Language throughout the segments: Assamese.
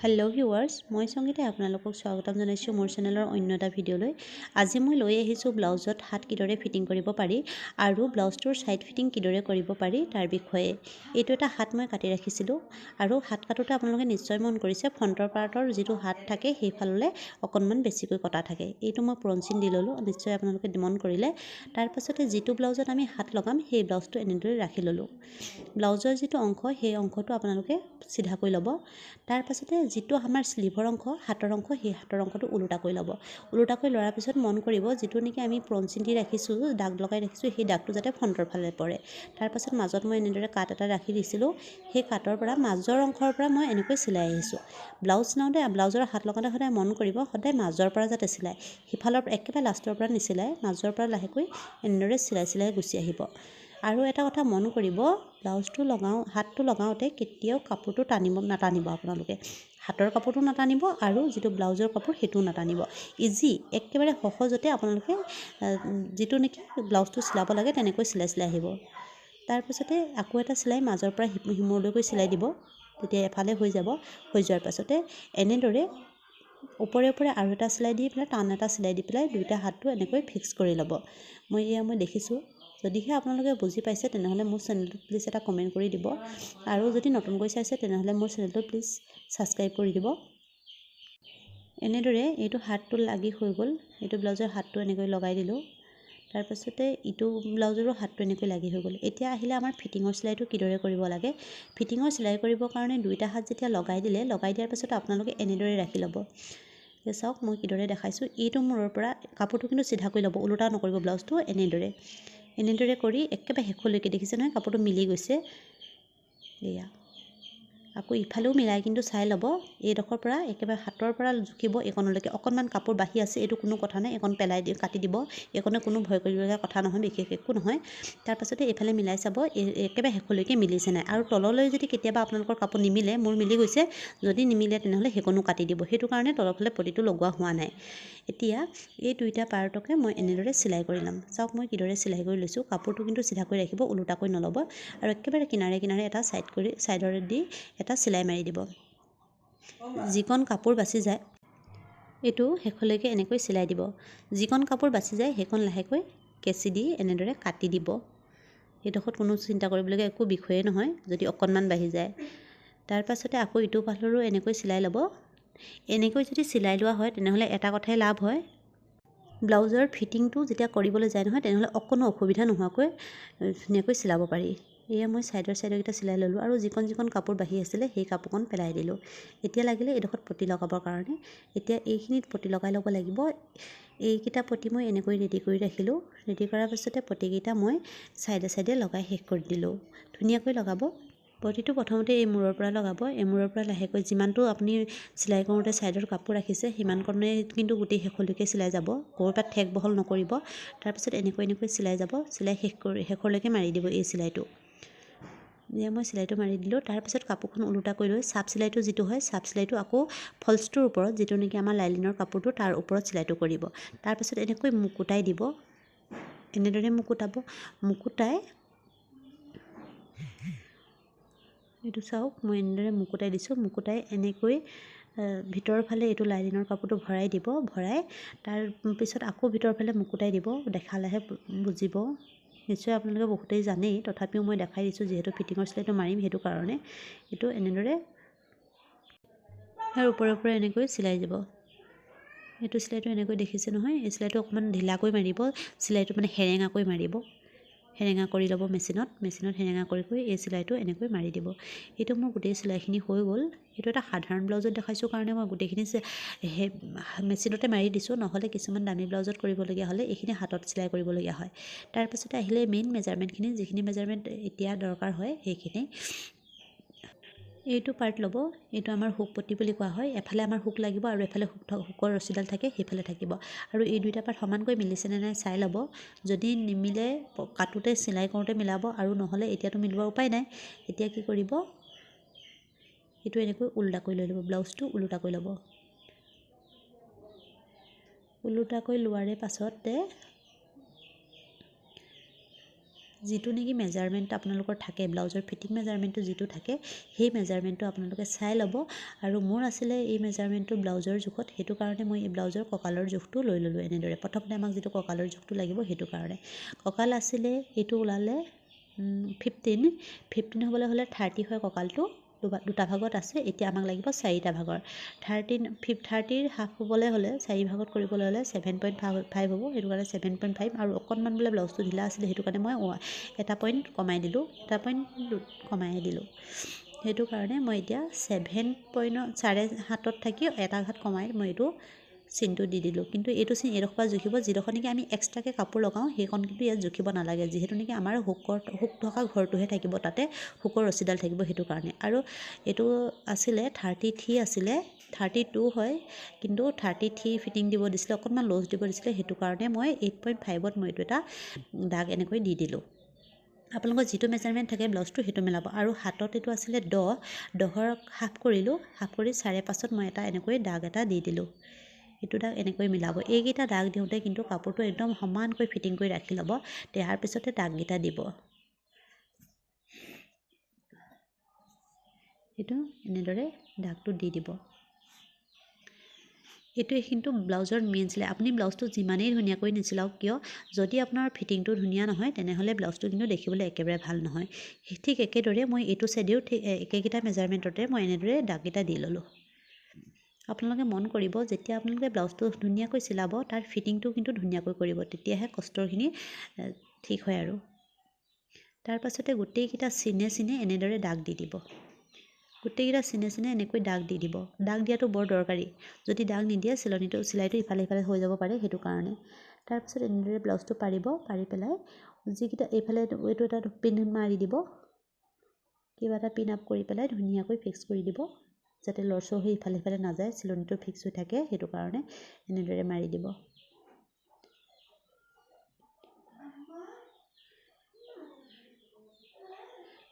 হেল্ল' ভিউৱাৰ্ছ, মই সংগীতাই আপোনালোকক স্বাগতম জনাইছোঁ মোৰ চেনেলৰ অন্য এটা ভিডিঅ'লৈ। আজি মই লৈ আহিছোঁ ব্লাউজত হাত কিদৰে ফিটিং কৰিব পাৰি আৰু ব্লাউজটোৰ ছাইড ফিটিং কিদৰে কৰিব পাৰি তাৰ বিষয়ে। এইটো এটা হাত মই কাটি ৰাখিছিলোঁ আৰু হাত কাটোতে আপোনালোকে নিশ্চয় মন কৰিছে ফ্ৰণ্টৰ পাৰ্টৰ যিটো হাত থাকে সেইফাললৈ অকণমান বেছিকৈ কটা থাকে। এইটো মই পূৰণ চিন দি ল'লোঁ, নিশ্চয় আপোনালোকে মন কৰিলে। তাৰপাছতে যিটো ব্লাউজত আমি হাত লগাম সেই ব্লাউজটো এনেদৰে ৰাখি ল'লোঁ। ব্লাউজৰ যিটো অংশ সেই অংশটো আপোনালোকে চিধাকৈ ল'ব। তাৰপাছতে যিটো আমাৰ শ্লিভৰ অংশ, হাতৰ অংশ, সেই হাতৰ অংশটো ওলোটাকৈ ল'ব। ওলোটাকৈ লোৱাৰ পিছত মন কৰিব যিটো নেকি আমি পূৰণ চিন দি ৰাখিছোঁ, দাগ লগাই ৰাখিছোঁ, সেই দাগটো যাতে ফ্ৰণ্টৰ ফালে পৰে। তাৰপাছত মাজত মই এনেদৰে কাট এটা ৰাখি দিছিলোঁ। সেই কাটৰ পৰা মাজৰ অংশৰ পৰা মই এনেকৈ চিলাই আহিছোঁ। ব্লাউজ চিলাওঁতে ব্লাউজৰ হাত লগাওঁতে সদায় মন কৰিব, সদায় মাজৰ পৰা যাতে চিলায়, সিফালৰ একেবাৰে লাষ্টৰ পৰা নিচিলায়, মাজৰ পৰা লাহেকৈ এনেদৰে চিলাই চিলাই গুচি আহিব। আৰু এটা কথা মন কৰিব, ব্লাউজটো লগাওঁ হাতটো লগাওঁতে কেতিয়াও কাপোৰটো টানিব নাটানিব। আপোনালোকে হাতৰ কাপোৰটো নাটানিব আৰু যিটো ব্লাউজৰ কাপোৰ সেইটোও নাটানিব। ইজি, একেবাৰে সহজতে আপোনালোকে যিটো নেকি ব্লাউজটো চিলাব লাগে তেনেকৈ চিলাই চিলাই আহিব। তাৰপিছতে আকৌ এটা চিলাই মাজৰ পৰা সিমূৰলৈকৈ চিলাই দিব, তেতিয়া এফালে হৈ যাব। হৈ যোৱাৰ পাছতে এনেদৰে ওপৰে ওপৰে আৰু এটা চিলাই দি পেলাই টান এটা চিলাই দি পেলাই দুইটা হাতটো এনেকৈ ফিক্স কৰি ল'ব। মই এয়া মই দেখিছোঁ। যদিহে আপোনালোকে বুজি পাইছে তেনেহ'লে মোৰ চেনেলটোত প্লিজ এটা কমেণ্ট কৰি দিব, আৰু যদি নতুনকৈ চাইছে তেনেহ'লে মোৰ চেনেলটো প্লিজ ছাবস্ক্ৰাইব কৰি দিব। এনেদৰে এইটো হাতটো লাগি হৈ গ'ল। এইটো ব্লাউজৰ হাতটো এনেকৈ লগাই দিলোঁ। তাৰপাছতে ইটো ব্লাউজৰো হাতটো এনেকৈ লাগি হৈ গ'ল। এতিয়া আহিলে আমাৰ ফিটিঙৰ চিলাইটো কিদৰে কৰিব লাগে। ফিটিঙৰ চিলাই কৰিবৰ কাৰণে দুইটা হাত যেতিয়া লগাই দিলে, লগাই দিয়াৰ পাছত আপোনালোকে এনেদৰে ৰাখি ল'ব। চাওক মই কিদৰে দেখাইছোঁ। এইটো মূৰৰ পৰা কাপোৰটো কিন্তু চিধাকৈ ল'ব, ওলোটা নকৰিব ব্লাউজটো। এনেদৰে এনেদৰে কৰি একেবাৰে শেষলৈকে দেখিছে নহয় কাপোৰটো মিলি গৈছে। এয়া আকৌ ইফালেও মিলাই কিন্তু চাই ল'ব। এইডোখৰ পৰা একেবাৰে হাতৰ পৰা জুখিব এইকণলৈকে অকণমান কাপোৰ বাঢ়ি আছে, এইটো কোনো কথা নাই, এইকণ পেলাই দি কাটি দিব, এইকণে কোনো ভয় কৰিবলগীয়া কথা নহয়, বিশেষ একো নহয়। তাৰপাছতে এইফালে মিলাই চাব একেবাৰে শেষলৈকে মিলিছে নাই। আৰু তললৈ যদি কেতিয়াবা আপোনালোকৰ কাপোৰ নিমিলে, মোৰ মিলি গৈছে, যদি নিমিলে তেনেহ'লে সেইকণো কাটি দিব, সেইটো কাৰণে তলৰফালে পটিটো লগোৱা হোৱা নাই। এতিয়া এই দুইটা পাৰ্টকে মই এনেদৰে চিলাই কৰি ল'ম। চাওক মই কিদৰে চিলাই কৰি লৈছোঁ। কাপোৰটো কিন্তু চিধাকৈ ৰাখিব, ওলোটাকৈ নল'ব, আৰু একেবাৰে কিনাৰে কিনাৰে এটা ছাইড কৰি ছাইডৰে দি এটা চিলাই মাৰি দিব। যিকণ কাপোৰ বাচি যায় এইটো শেষলৈকে এনেকৈ চিলাই দিব। যিকণ কাপোৰ বাচি যায় সেইকণ লাহেকৈ কেঁচি দি এনেদৰে কাটি দিব। সেইডোখৰত কোনো চিন্তা কৰিবলগীয়া একো বিষয়ে নহয় যদি অকণমান বাঢ়ি যায়। তাৰপাছতে আকৌ ইটো ফালৰো এনেকৈ চিলাই ল'ব। এনেকৈ যদি চিলাই লোৱা হয় তেনেহ'লে এটা কথাই লাভ হয়, ব্লাউজৰ ফিটিংটো যেতিয়া কৰিবলৈ যায় নহয় তেনেহ'লে অকণো অসুবিধা নোহোৱাকৈ ধুনীয়াকৈ চিলাব পাৰি। এয়া মই ছাইডৰ ছাইডৰকেইটা চিলাই ল'লোঁ আৰু যিকণ যিকণ কাপোৰ বাঢ়ি আছিলে সেই কাপোৰকণ পেলাই দিলোঁ। এতিয়া লাগিলে এইডোখৰত পটি লগাবৰ কাৰণে। এতিয়া এইখিনিত পটি লগাই ল'ব লাগিব। এইকেইটা পটি মই এনেকৈ ৰেডি কৰি ৰাখিলোঁ। ৰেডি কৰাৰ পাছতে পটিকেইটা মই ছাইডে ছাইডে লগাই শেষ কৰি দিলোঁ। ধুনীয়াকৈ লগাব। পটিটো প্ৰথমতে এই মূৰৰ পৰা লগাব। এই মূৰৰ পৰা লাহেকৈ যিমানটো আপুনি চিলাই কৰোঁতে ছাইডৰ কাপোৰ ৰাখিছে সিমানকণে কিন্তু গোটেই শেষলৈকে চিলাই যাব, ক'ৰবাত ঠেক বহল নকৰিব। তাৰপিছত এনেকৈ এনেকৈ চিলাই যাব, চিলাই শেষ কৰি শেষলৈকে মাৰি দিব এই চিলাইটো। এয়া মই চিলাইটো মাৰি দিলোঁ। তাৰপিছত কাপোৰখন ওলোটাকৈ লৈ চাপ চিলাইটো যিটো হয়, চাপ চিলাইটো আকৌ ফলছটোৰ ওপৰত, যিটো নেকি আমাৰ লাইলিনৰ কাপোৰটো, তাৰ ওপৰত চিলাইটো কৰিব। তাৰপিছত এনেকৈ মুকুটাই দিব, এনেদৰে মুকুটাব। মুকুটাই এইটো চাওক মই এনেদৰে মুকুটাই দিছোঁ। মুকুটাই এনেকৈ ভিতৰৰ ফালে এইটো লাইলিনৰ কাপোৰটো ভৰাই দিব। ভৰাই তাৰপিছত আকৌ ভিতৰৰ ফালে মুকুটাই দিব। দেখালেহে বুজিব, নিশ্চয় আপোনালোকে বহুতেই জানেই, তথাপিও মই দেখাই দিছোঁ যিহেতু ফিটিঙৰ চিলাইটো মাৰিম সেইটো কাৰণে। এইটো এনেদৰে ইয়াৰ ওপৰে ওপৰে এনেকৈ চিলাই যাব। এইটো চিলাইটো এনেকৈ দেখিছে নহয়, এই চিলাইটো অকণমান ঢিলাকৈ মাৰিব, চিলাইটো মানে সেৰেঙাকৈ মাৰিব। সেৰেঙা কৰি ল'ব মেচিনত, মেচিনত সেৰেঙা কৰি কৰি এই চিলাইটো এনেকৈ মাৰি দিব। এইটো মোৰ গোটেই চিলাইখিনি হৈ গ'ল। এইটো এটা সাধাৰণ ব্লাউজত দেখাইছোঁ কাৰণে মই গোটেইখিনি মেচিনতে মাৰি দিছোঁ, নহ'লে কিছুমান দামী ব্লাউজত কৰিবলগীয়া হ'লে এইখিনি হাতত চিলাই কৰিবলগীয়া হয়। তাৰপাছতে আহিলে মেইন মেজাৰমেণ্টখিনি, যিখিনি মেজাৰমেণ্ট এতিয়া দৰকাৰ হয় সেইখিনি। এইটো পাৰ্ট ল'ব, এইটো আমাৰ হুক পটি বুলি কোৱা হয়। এফালে আমাৰ হুক লাগিব আৰু এফালে হুকৰ ৰছীডাল থাকে সেইফালে থাকিব। আৰু এই দুইটা পাৰ্ট সমানকৈ মিলিছেনে নাই চাই ল'ব। যদি নিমিলে কাটোতে চিলাই কৰোঁতে মিলাব, আৰু নহ'লে এতিয়াতো মিলোৱাৰ উপায় নাই। এতিয়া কি কৰিব, এইটো এনেকৈ ওলোটাকৈ লৈ ল'ব, ব্লাউজটো ওলোটাকৈ ল'ব। ওলোটাকৈ লোৱাৰে পাছতে যিটো নেকি মেজাৰমেণ্ট আপোনালোকৰ থাকে, ব্লাউজৰ ফিটিং মেজাৰমেণ্টটো যিটো থাকে সেই মেজাৰমেণ্টটো আপোনালোকে চাই ল'ব। আৰু মোৰ আছিলে এই মেজাৰমেণ্টটো ব্লাউজৰ জোখত, সেইটো কাৰণে মই এই ব্লাউজৰ কঁকালৰ জোখটো লৈ ল'লোঁ এনেদৰে। প্ৰথমতে আমাক যিটো কঁকালৰ জোখটো লাগিব সেইটো কাৰণে কঁকাল আছিলে এইটো ওলালে 15 হ'বলৈ হ'লে 30 হয় কঁকালটো, দুটা ভাগত আছে। এতিয়া আমাক লাগিব চাৰিটা ভাগৰ 30ৰ হাফ হ'বলৈ হ'লে চাৰি ভাগত কৰিবলৈ হ'লে 7.5 হ'ব, সেইটো কাৰণে 7.5। আৰু অকণমান বোলে ব্লাউজটো ঢিলা আছিলে, সেইটো কাৰণে মই এটা পইণ্ট কমাই দিলোঁ, এটা পইণ্ট কমাই দিলোঁ। সেইটো কাৰণে মই এতিয়া 7.5 থাকি এটা ঘাট কমাই মই এইটো চিনটো দি দিলোঁ। কিন্তু এইটো চিন এইডোখৰ পৰা জুখিব, যিডোখৰ নেকি আমি এক্সট্ৰাকৈ কাপোৰ লগাওঁ সেইকণ কিন্তু ইয়াত জুখিব নালাগে, যিহেতু নেকি আমাৰ হুক থকা ঘৰটোহে থাকিব, তাতে হুকৰ ৰছীডাল থাকিব, সেইটো কাৰণে। আৰু এইটো আছিলে 33 আছিলে, 32 হয়, কিন্তু 33 ফিটিং দিব দিছিলে, অকণমান লুজ দিব দিছিলে, সেইটো কাৰণে মই 8.5ত মই এইটো এটা দাগ এনেকৈ দি দিলোঁ। আপোনালোকৰ যিটো মেজাৰমেণ্ট থাকে ব্লাউজটো সেইটো মিলাব। আৰু হাতত এইটো আছিলে 10ৰ হাফ কৰিলোঁ, হাফ কৰি 5.5ত মই এটা এনেকৈ দাগ এটা দি দিলোঁ। এইটো দাগ এনেকৈ মিলাব। এইকেইটা দাগ দিওঁতে কিন্তু কাপোৰটো একদম সমানকৈ ফিটিং কৰি ৰাখি ল'ব, তাৰ পিছতে দাগকেইটা দিব। এইটো এনেদৰে দাগটো দি দিব। এইটোৱে কিন্তু ব্লাউজৰ মেইন চিলাই। আপুনি ব্লাউজটো যিমানেই ধুনীয়াকৈ নিচিলাওক কিয়, যদি আপোনাৰ ফিটিংটো ধুনীয়া নহয় তেনেহ'লে ব্লাউজটো কিন্তু দেখিবলৈ একেবাৰে ভাল নহয়। ঠিক একেদৰে মই এইটো চাইডেও ঠিক একেকেইটা মেজাৰমেণ্টতে মই এনেদৰে দাগকেইটা দি ল'লোঁ। আপোনালোকে মন কৰিব, যেতিয়া আপোনালোকে ব্লাউজটো ধুনীয়াকৈ চিলাব তাৰ ফিটিংটো কিন্তু ধুনীয়াকৈ কৰিব, তেতিয়াহে কষ্টৰখিনি ঠিক হয়। আৰু তাৰপাছতে গোটেইকেইটা চিনে চিনে এনেদৰে দাগ দি দিব, গোটেইকেইটা চিনে চিনে এনেকৈ দাগ দি দিব। দাগ দিয়াটো বৰ দৰকাৰী, যদি দাগ নিদিয়ে চিলাইটো ইফালে সিফালে হৈ যাব পাৰে, সেইটো কাৰণে। তাৰপিছত এনেদৰে ব্লাউজটো পাৰিব, পাৰি পেলাই যিকেইটা এইফালে এইটো এটা পিন মাৰি দিব, কিবা এটা পিন আপ কৰি পেলাই ধুনীয়াকৈ ফিক্স কৰি দিব, যাতে লৰচৰ হৈ ইফালে সিফালে নাযায়, চিলনিটো ফিক্স হৈ থাকে, সেইটো কাৰণে এনেদৰে মাৰি দিব।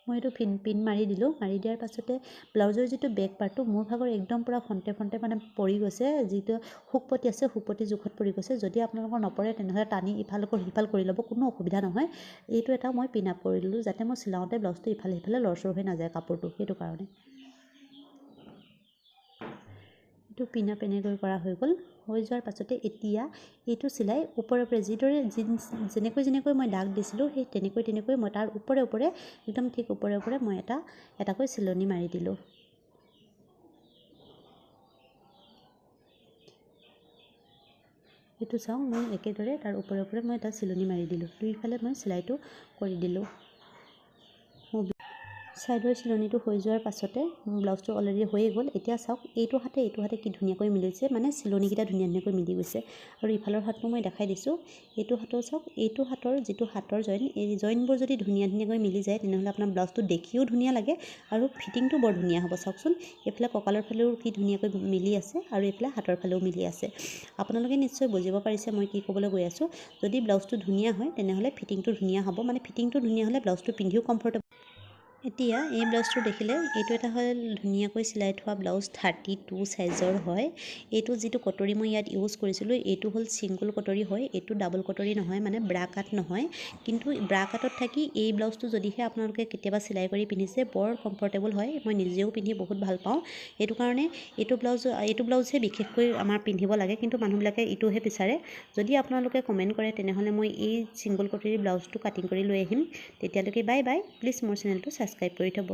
মই এইটো পিন মাৰি দিলোঁ। মাৰি দিয়াৰ পাছতে ব্লাউজৰ যিটো বেক পাৰ্টটো মোৰ ভাগৰ একদম পূৰা ফ্ৰণ্টে ফ্ৰণ্টে মানে পৰি গৈছে, যিটো হুকপতি আছে হুকপতি জোখত পৰি গৈছে। যদি আপোনালোকৰ নপৰে তেনেহ'লে টানি ইফাল সিফাল কৰি ল'ব, কোনো অসুবিধা নহয়। এইটো এটা মই পিন আপ কৰি দিলোঁ, যাতে মই চিলাওঁতে ব্লাউজটো ইফালে সিফালে লৰচৰ হৈ নাযায় কাপোৰটো, সেইটো কাৰণে। এইটো পিন আপ এনেকৈ কৰা হৈ গ'ল। হৈ যোৱাৰ পাছতে এতিয়া এইটো চিলাই ওপৰে ওপৰে যিদৰে যেনেকৈ যেনেকৈ মই দাগ দিছিলোঁ সেই তেনেকৈ তেনেকৈ মই তাৰ ওপৰে ওপৰে একদম ঠিক ওপৰে ওপৰে মই এটা এটাকৈ চিলনি মাৰি দিলোঁ। এইটো চাওঁ, মই একেদৰে তাৰ ওপৰে ওপৰে মই এটা চিলনি মাৰি দিলোঁ, দুইফালে মই চিলাইটো কৰি দিলোঁ। মোৰ ছাইডৰ চিলনিটো হৈ যোৱাৰ পাছতে মোৰ ব্লাউজটো অলৰেডি হৈয়ে গ'ল। এতিয়া চাওক এইটো হাতে এইটো হাতে কি ধুনীয়াকৈ মিলিছে, মানে চিলনিকেইটা ধুনীয়া ধুনীয়াকৈ মিলি গৈছে। আৰু ইফালৰ হাতটো মই দেখাই দিছোঁ, এইটো হাতো চাওক, এইটো হাতৰ যিটো হাতৰ জইন, এই জইনবোৰ যদি ধুনীয়া ধুনীয়াকৈ মিলি যায় তেনেহ'লে আপোনাৰ ব্লাউজটো দেখিও ধুনীয়া লাগে আৰু ফিটিংটো বৰ ধুনীয়া হ'ব। চাওকচোন এইফালে কঁকালৰ ফালেও কি ধুনীয়াকৈ মিলি আছে আৰু এইফালে হাতৰ ফালেও মিলি আছে। আপোনালোকে নিশ্চয় বুজিব পাৰিছে মই কি ক'বলৈ গৈ আছোঁ। যদি ব্লাউজটো ধুনীয়া হয় তেনেহ'লে ফিটিংটো ধুনীয়া হ'ব, মানে ফিটিংটো ধুনীয়া হ'লে ব্লাউজটো পিন্ধিও কমফৰ্টেবল। এতিয়া এই ব্লাউজটো দেখিলে, এইটো এটা হ'ল ধুনীয়াকৈ চিলাই থোৱা ব্লাউজ, 32 চাইজৰ হয়। এইটো যিটো কটৰী মই ইয়াত ইউজ কৰিছিলোঁ এইটো হ'ল ছিংগল কটৰী হয়, এইটো ডাবল কটৰী নহয়, মানে ব্ৰা কাট নহয়। কিন্তু ব্ৰা কাটত থাকি এই ব্লাউজটো যদিহে আপোনালোকে কেতিয়াবা চিলাই কৰি পিন্ধিছে বৰ কমফৰ্টেবল হয়। মই নিজেও পিন্ধি বহুত ভাল পাওঁ, সেইটো কাৰণে এইটো ব্লাউজহে বিশেষকৈ আমাৰ পিন্ধিব লাগে, কিন্তু মানুহবিলাকে এইটোহে বিচাৰে। যদি আপোনালোকে কমেণ্ট কৰে তেনেহ'লে মই এই ছিংগল কটৰী ব্লাউজটো কাটিং কৰি লৈ আহিম। তেতিয়ালৈকে বাই বাই, প্লিজ মোৰ চেনেলটো ছাবস্ক্ৰাইব কৰি থ'ব।